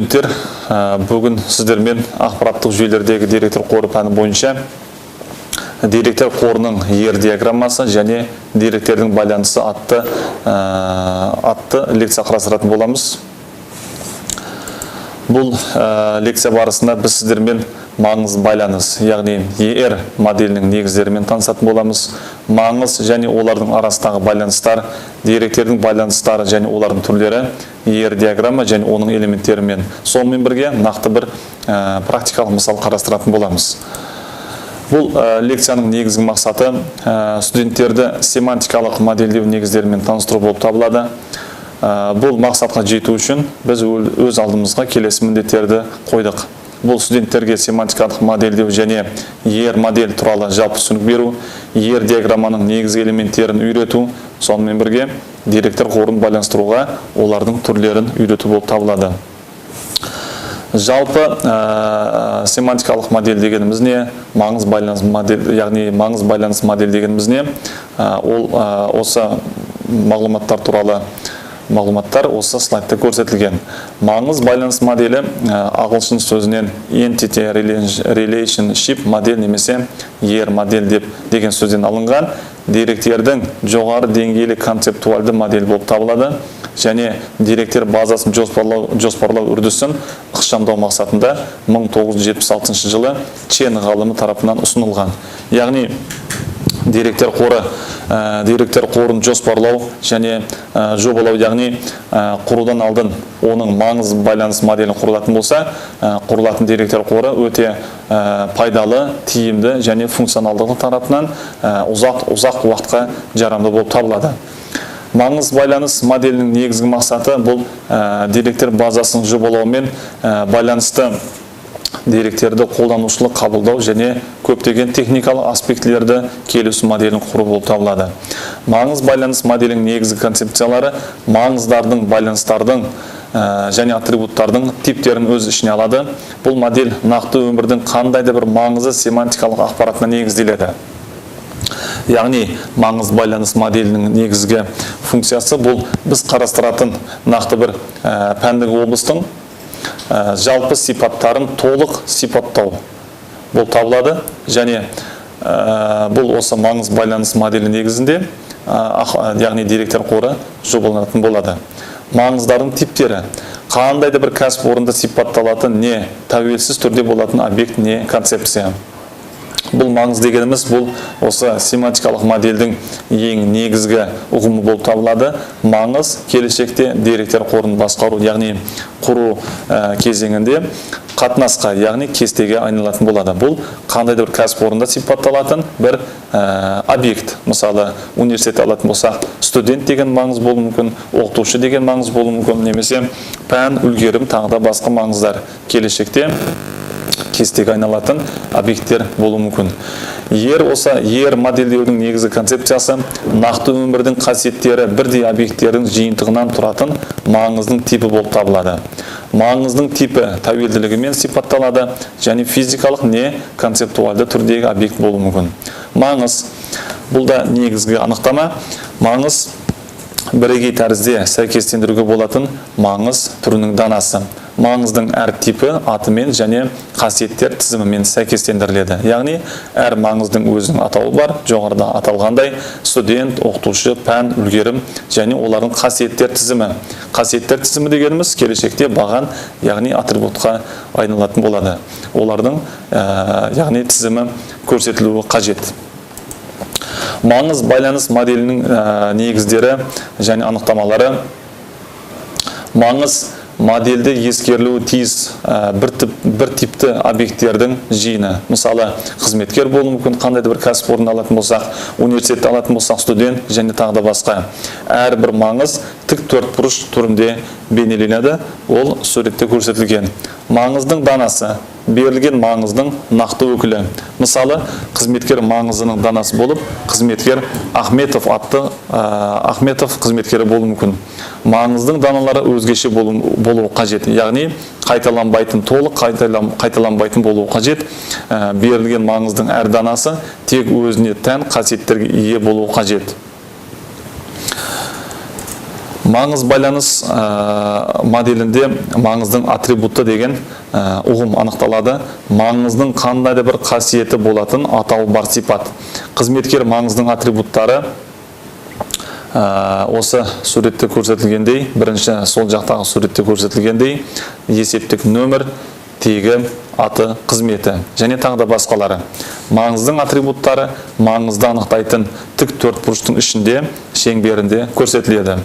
Студенттер, бүгін сіздермен ақпараттық жүйелердегі деректер қоры пәні бойынша деректер қорының ER диаграммасы және деректердің байланысы атты лекция қарастыратын боламыз. Бұл лекция барысында біз сіздермен маңыз байланыс, яғни ER моделінің негіздерімен танысатын боламыз. Маңыз және олардың арасындағы байланыстар, деректердің байланыстары және олардың түрлері, ER диаграмма және оның элементтерімен. Сонымен бірге нақты бір практикалық мысал қарастыратын боламыз. Бұл лекцияның негізгі мақсаты студенттерді семантикалық модельдеу негіздерімен таныстыру болып табылады. Бұл мақсатқа жету үшін біз өз алдымызға келесі міндеттерді қойдық. Бұл студенттерге семантикалық модельдеу және ER модель туралы жалпы түсінік беру, ER диаграмманың негізгі элементтерін үйрету, сонымен бірге деректер қорын байланыстыруға олардың түрлерін үйрету болып табылады. Жалпы семантикалық модель дегеніміз не? Маңыз байланыс модель, яғни маңыз байланыс модель дегеніміз не? Ол осы мағлұматтар туралы мағлұматтар осы слайдта көрсетілген. Маңыз байланыс моделі ағылшын сөзінен Entity Relationship модель немесе ER модель деп деген сөзден алынған деректердің жоғары деңгейлі концептуалды модель болып табылады және деректер базасын жоспарлау үрдісін ықшамдау мақсатында 1976 жылы Чен ғалымы тарапынан ұсынылған. Яғни деректер қоры, деректер қорын жоспарлау және жобалау, яғни құрудан алдын оның маңыз байланыс моделін құрылатын болса, құрылатын деректер қоры өте пайдалы, тиімді және функционалдығы тарапынан ұзақ уақытқа жарамды болып табылады. Маңыз байланыс моделінің негізгі мақсаты бұл деректер базасын жобалаумен байланысты деректерді қолданушылық қабылдау және көптеген техникалық аспектілерді келісу моделін құру болып табылады. Маңыз байланыс моделінің негізгі концепциялары маңыздардың, байланыстардың және атрибуттардың типтерін өз ішіне алады. Бұл модель нақты өмірдің қандай да бір маңызды семантикалық ақпаратына негізделеді. Яғни маңыз байланыс моделінің негізгі функциясы бұл біз қарастыратын нақты бір пәндік облыстың жалпы сипаттарын толық сипаттау болып табылады. Және бұл осы маңыз байланыс моделі негізінде, яғни деректер қоры жобаланатын болады. Маңыздардың типтері қандай да бір кәсіпорында сипатталатын не тәуелсіз түрде болатын объект не концепция. Бұл маңыз дегеніміз бұл осы семантикалық модельдің ең негізгі ұғымы болып табылады. Маңыз келешекте деректер қорын басқару, яғни құру кезеңінде қатынасқа, яғни кестеге айналатын болады. Бұл қандай да бір кәсіпорында сипатталатын бір объект. Мысалы, университет алатын болсақ, студент деген маңыз болуы мүмкін, оқытушы деген маңыз болуы мүмкін, немесе пән, үлгерім, тағы да басқа маңыздар келешекте кестеге айналатын объекттер болуы мүмкін. Осы ER модельдеудің негізгі концепциясы нақты өмірдің қасиеттері бірдей объекттердің жиынтығынан тұратын маңыздың типі болып табылады. Маңыздың типі тәуелділігімен сипатталады және физикалық не концептуалды түрдегі объект болуы мүмкін. Маңыз, бұл да негізгі анықтама. Маңыз бірегей тәрізде сәйкестендіруге болатын маңыз түрінің данасы. Маңыздың әр типі атымен және қасиеттер тізімімен сәйкестендіріледі. Яғни әр маңыздың өзінің атауы бар, жоғарыда аталғандай студент, оқытушы, пән, үлгерім және олардың қасиеттер тізімі. Қасиеттер тізімі дегеніміз келешекте баған, яғни атрибутқа айналатын болады. Олардың яғни тізімі көрсетілуі қажет. Маңыз байланыс моделінің негіздері және анықтамалары. Маңыз модельде ескерілуі тиіс бір типті объекттердің жиыны. Мысалы, қызметкер болуы мүмкін, қандай да бір кәсіпорын алатын болсақ, университетті алатын болсақ, студент және тағы да басқа. Әрбір маңыз тік төртбұрыш түрінде бейнеленеді, ол суретте көрсетілген. Маңыздың данасы берілген маңыздың нақты өкілі. Мысалы, қызметкер маңызының данасы болып, қызметкер Ахметов атты, Ахметов қызметкері болуы мүмкін. Маңыздың даналары өзгеше болуы қажет, яғни қайталанбайтын, толық қайталанбайтын болуы қажет. Берілген маңыздың әр данасы тек өзіне тән қасиеттерге ие болуы қажет. Маңыз байланыс моделінде маңыздың атрибуты деген ұғым анықталады. Маңыздың қандай да бір қасиеті болатын атауы бар сипат. Қызметкер маңыздың атрибуттары осы суретте көрсетілгендей, бірінші сол жақтағы суретте көрсетілгендей, есептік нөмір, тегі, аты, қызметі және тағы да басқалары. Маңыздың атрибуттары маңызды анықтайтын тік төртбұрыштың ішінде, шеңберінде көрсетіледі.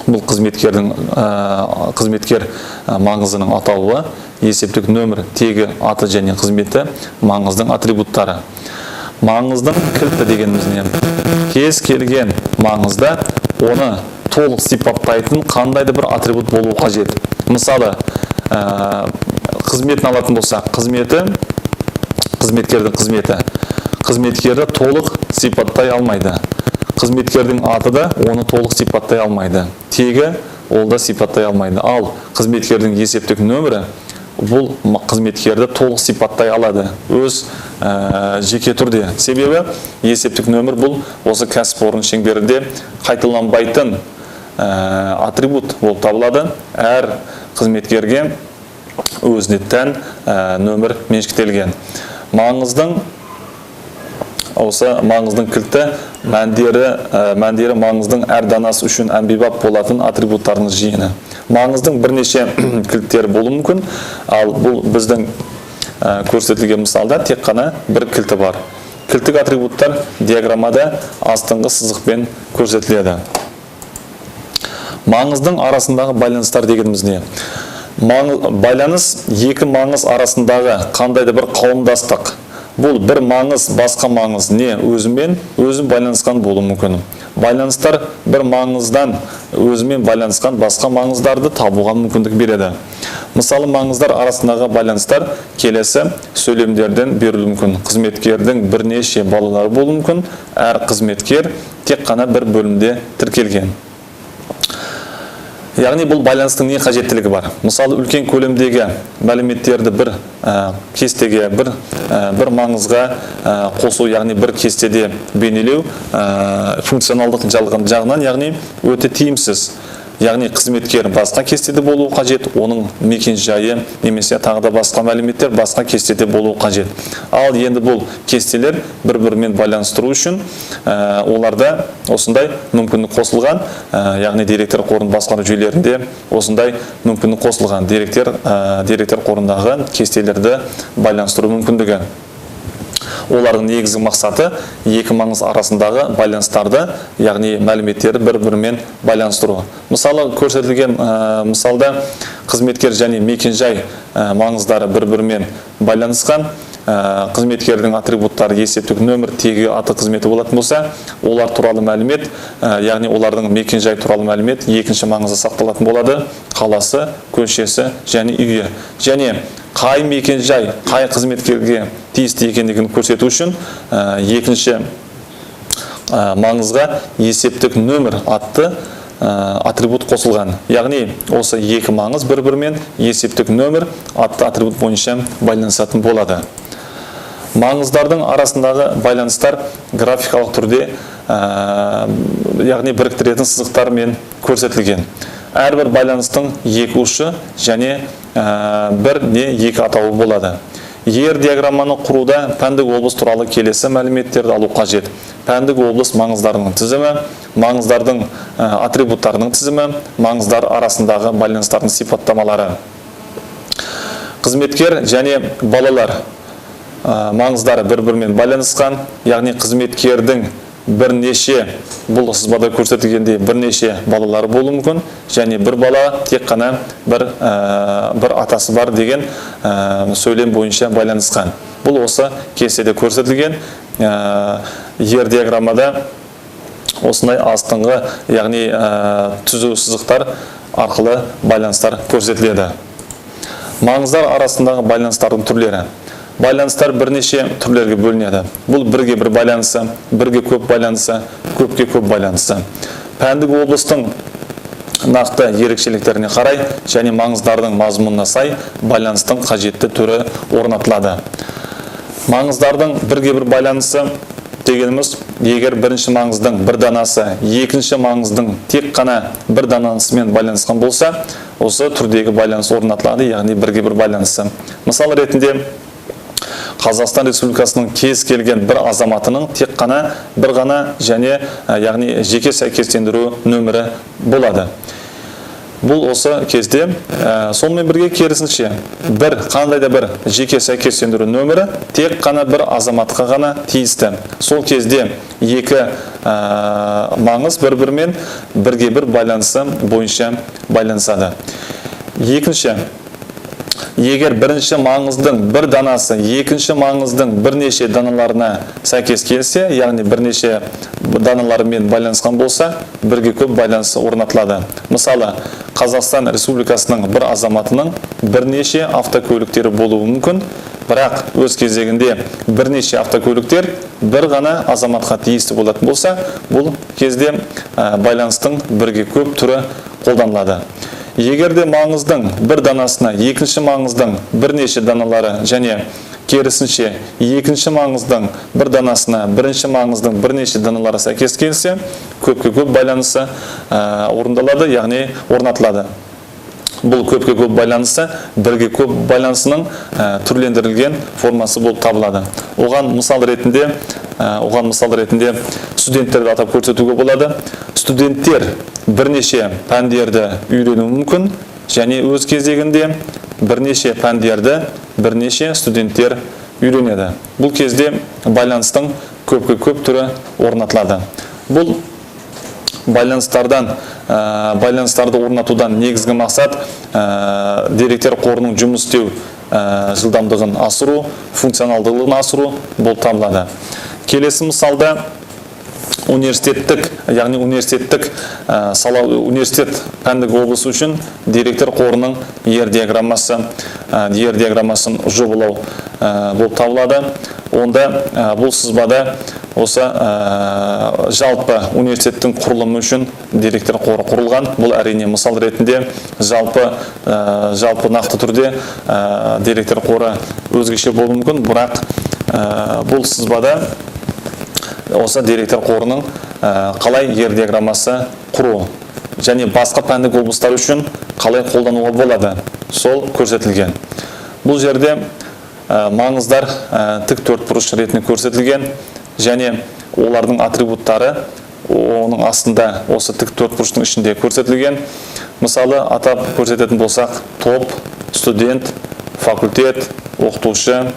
Бұл қызметкер маңызының атауы, есептік нөмір, тегі, аты және қызметі маңыздың атрибуттары. Маңыздың кілті дегеніміз не? Кез келген маңызда оны толық сипаттайтын қандай да бір атрибут болуы қажет. Мысалы, қызметін алатын болсақ, қызметі, қызметкердің қызметі, қызметкерді толық сипаттай алмайды. Қызметкердің аты да оны толық сипаттай алмайды. Тегі ол да сипаттай алмайды. Ал қызметкердің есептік нөмірі бұл қызметкерді толық сипаттай алады өз жеке түрде. Себебі есептік нөмір бұл осы кәсіпорын шеңберінде қайталанбайтын атрибут болып табылады. Әр қызметкерге өзіне тән нөмір меншіктелген. Маңыздың осы маңыздың кілті мәндері маңыздың әр данасы үшін әмбебап болатын атрибуттардың жиыны. Маңыздың бірнеше кілттері болуы мүмкін, ал бұл біздің көрсетілген мысалда тек қана бір кілті бар. Кілттік атрибуттар диаграммада астыңғы сызықпен көрсетіледі. Маңыздың арасындағы байланыстар дегеніміз не? Байланыс екі маңыз арасындағы қандай да бір қауымдастық. Бұл бір маңыз басқа маңыз не өзімен өзі байланысқан болуы мүмкін. Байланыстар бір маңыздан өзімен байланысқан басқа маңыздарды табуға мүмкіндік береді. Мысалы, маңыздар арасындағы байланыстар келесі сөйлемдерден берілуі мүмкін. Қызметкердің бірнеше балалары болуы мүмкін. Әр қызметкер тек қана бір бөлімде тіркелген. Яғни бұл байланыстың не қажеттілігі бар? Мысалы, үлкен көлемдегі мәліметтерді бір кестеге, бір маңызға қосу, яғни бір кестеде бейнелеу функционалдық жағынан, яғни өте тиімсіз. Яғни қызметкер басқа кестеде болуы қажет, оның мекен-жайы немесе тағы да басқа мәліметтер басқа кестеде болуы қажет. Ал енді бұл кестелер бір-бірімен байланыстыру үшін оларда осындай мүмкіндік қосылған, яғни деректер қорын басқару жүйелерінде осындай мүмкіндік қосылған, деректер қорындағы кестелерді байланыстыру мүмкіндігі. Олардың негізгі мақсаты екі маңыз арасындағы байланыстарды, яғни мәліметтерді бір-бірімен байланыстыру. Мысалы, көрсетілген мысалда қызметкер және мекен-жай маңыздары бір-бірімен байланысқан. Қызметкердің атрибуттары есептік нөмір, тегі, аты, қызметі болатын болса, олар туралы мәлімет, яғни олардың мекен-жай туралы мәлімет екінші маңызда сақталатын болады. Қаласы, көшесі және үйі. Және қай мекен-жай, қай қызметкерге тиісті екендігін көрсету үшін екінші маңызға есептік нөмір атты атрибут қосылған. Яғни осы екі маңыз бір-бірімен есептік нөмір атты атрибут бойынша байланысатын болады. Маңыздардың арасындағы байланыстар графикалық түрде, яғни біріктіретін сызықтармен көрсетілген. Әрбір байланыстың екі ұшы және бір не екі атауы болады. Ер диаграмманы құруда пәндік облыс туралы келесі мәліметтерді алу қажет. Пәндік облыс маңыздарының тізімі, маңыздардың атрибуттарының тізімі, маңыздар арасындағы байланыстардың сипаттамалары. Қызметкер және балалар маңыздары бір-бірімен байланысқан, яғни қызметкердің бірнеше, бұл сызбада көрсетілгендей бірнеше балалары болуы мүмкін, және бір бала тек қана бір атасы бар деген сөйлем бойынша байланысқан. Бұл осы кестеде көрсетілген. Ер диаграммада осындай астыңғы, яғни түзу сызықтар арқылы байланыстар көрсетіледі. Маңыздар арасындағы байланыстардың түрлері. Байланыстар бірнеше түрлерге бөлінеді. Бұл бірге бір байланысы, бірге көп байланысы, көпке көп байланысы. Пәндік облыстың нақты ерекшеліктеріне қарай және маңыздардың мазмұнына сай байланыстың қажетті түрі орнатылады. Маңыздардың бірге бір байланысы дегеніміз, егер бірінші маңыздың бір данасы екінші маңыздың тек қана бір данасымен байланысқан болса, осы түрдегі байланыс орнатылады, яғни бірге бір байланысы. Мысал ретінде Қазақстан Республикасының кез келген бір азаматының тек қана бір ғана және яғни жеке сәйкестендіру нөмірі болады. Бұл осы кезде, сонымен бірге керісінше, бір қандай да бір жеке сәйкестендіру нөмірі тек қана бір азаматқа ғана тиісті. Сол кезде екі маңыз бір-бірімен бірге бір байланысы бойынша байланысады. Екінші, егер бірінші маңыздың бір данасы екінші маңыздың бірнеше даналарына сәйкес келсе, яғни бірнеше даналарымен байланысқан болса, бірге көп байланысы орнатылады. Мысалы, Қазақстан Республикасының бір азаматының бірнеше автокөліктері болуы мүмкін, бірақ өз кезегінде бірнеше автокөліктер бір ғана азаматқа тиісті болатын болса, бұл кезде байланыстың бірге көп түрі қолданылады. Егер де маңыздың бір данасына екінші маңыздың бірнеше даналары және керісінше екінші маңыздың бір данасына бірінші маңыздың бірнеше даналары сәйкес келсе, көпке көп байланысы орындалады, яғни орнатылады. Бұл көпке көп байланысы бірге көп байланысының түрлендірілген формасы болып табылады. Оған мысал ретінде студенттерді атап көрсетуге болады. Студенттер бірнеше пәндерді үйренуі мүмкін және өз кезегінде бірнеше пәндерді бірнеше студенттер үйренеді. Бұл кезде байланыстың көпке көп түрі орнатылады. Бұл байланыстарды орнатудан негізгі мақсат деректер қорының жұмыс істеу жылдамдығын асыру, функционалдылығын асыру болып табылады. Келесі мысалда университеттік, яғни университеттік сала, университет пәндік облысы үшін деректер қорының ER диаграммасын жобалау болып табылады. Онда бұл сызбада осы жалпы университеттің құрылымы үшін деректер қоры құрылған. Бұл әрине мысал ретінде жалпы нақты түрде деректер қоры өзгеше болуы мүмкін, бірақ бұл сызбада осы деректер қорының қалай ER диаграммасы құру және басқа пәндік облыстар үшін қалай қолдануға болады, сол көрсетілген. Бұл жерде маңыздар тік төртбұрыш ретінде көрсетілген және олардың атрибуттары оның астында осы тік төртбұрыштың ішінде көрсетілген. Мысалы, атап көрсететін болсақ, топ, студент, факультет, оқытушы,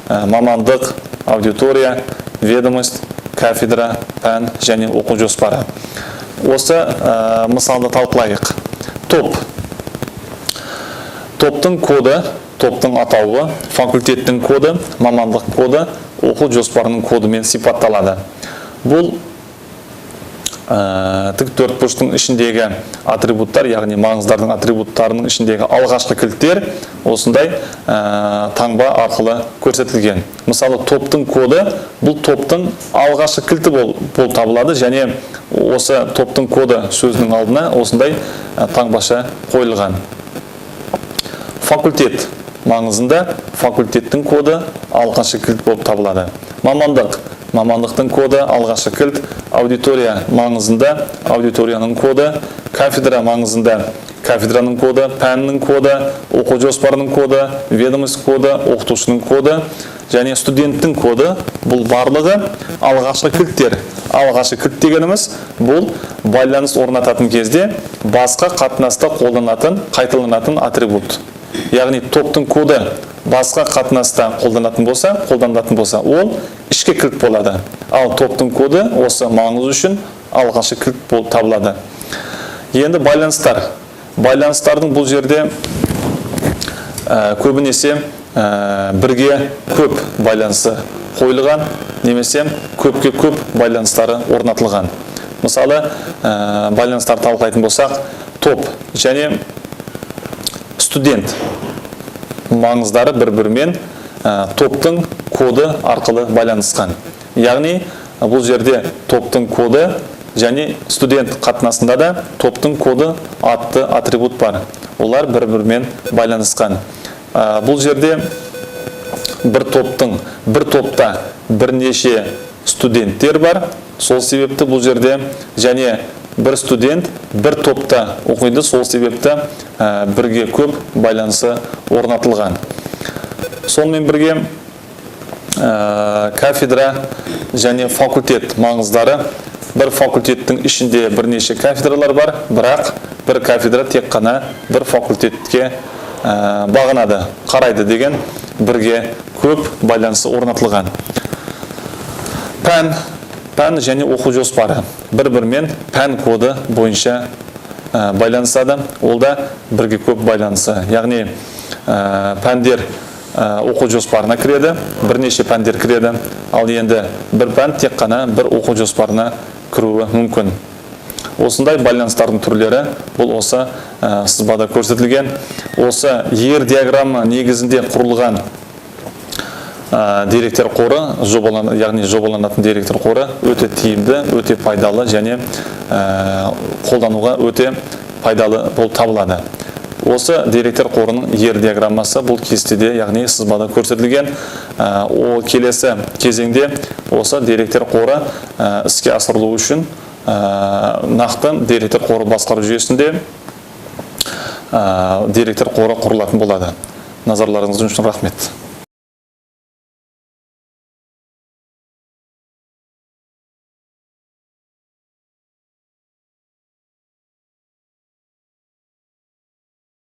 мамандық, аудитория, ведомость, кафедра, пән және оқу жоспары. Осы мысалды талқылайық. Топ. Топтың коды, топтың атауы, факультеттің коды, мамандық коды, оқу жоспарының кодымен сипатталады. Бұл тік төртбұрыштың ішіндегі атрибуттар, яғни маңыздардың атрибуттарының ішіндегі алғашқы кілттер осындай таңба арқылы көрсетілген. Мысалы, топтың коды бұл топтың алғашқы кілті болып табылады және осы топтың коды сөзінің алдына осындай таңбаша қойылған. Факультет маңызында факультеттің коды алғашқы кілт болып табылады. Мамандық, мамандықтың коды алғашқы кілт, аудитория маңызында аудиторияның коды, кафедра маңызында кафедраның коды, пәннің коды, оқу жоспарының коды, ведомость коды, оқытушының коды және студенттің коды. Бұл барлығы алғашқы кілттер. Алғашқы кілт дегеніміз бұл байланыс орнататын кезде басқа қатынаста қолданатын, қайталанатын атрибут. Яғни топтың коды басқа қатынаста қолданылатын болса, ол ішкі кілт болады. Ал топтың коды осы маңыз үшін алғашқы кілт болып табылады. Енді байланыстар. Байланыстардың бұл жерде көбінесе бірге көп байланысы қойылған немесе көпке көп байланыстары орнатылған. Мысалы, байланыстарды талқылайтын болсақ, топ және студент маңыздары бір-бірімен топтың коды арқылы байланысқан. Яғни бұл жерде топтың коды және студент қатынасында да топтың коды атты атрибут бар. Олар бір-бірімен байланысқан. Бұл жерде бір топта бірнеше студенттер бар. Сол себепті бұл жерде және бір студент бір топта оқиды, сол себепті бірге көп байланысы орнатылған. Сонымен бірге кафедра және факультет маңыздары. Бір факультеттің ішінде бірнеше кафедралар бар, бірақ бір кафедра тек қана бір факультетке бағынады, қарайды деген бірге көп байланысы орнатылған. Пән және оқу жоспары бір-бірімен пән коды бойынша байланысады. Ол да бірге көп байланысы. Яғни пәндер оқу жоспарына кіреді, бірнеше пәндер кіреді, ал енді бір пән тек қана бір оқу жоспарына кіруі мүмкін. Осындай байланыстардың түрлері бұл осы сызбада көрсетілген. Осы ER диаграмма негізінде құрылған деректер қоры, яғни жобаланатын деректер қоры өте тиімді, өте пайдалы және қолдануға өте пайдалы болып табылады. Осы деректер қорының ER диаграммасы бұл кестеде, яғни сызбада көрсетілген. Ол келесі кезеңде осы деректер қоры іске асырылу үшін нақты деректер қоры басқару жүйесінде деректер қоры құрылатын болады. Назарларыңыз үшін рахмет.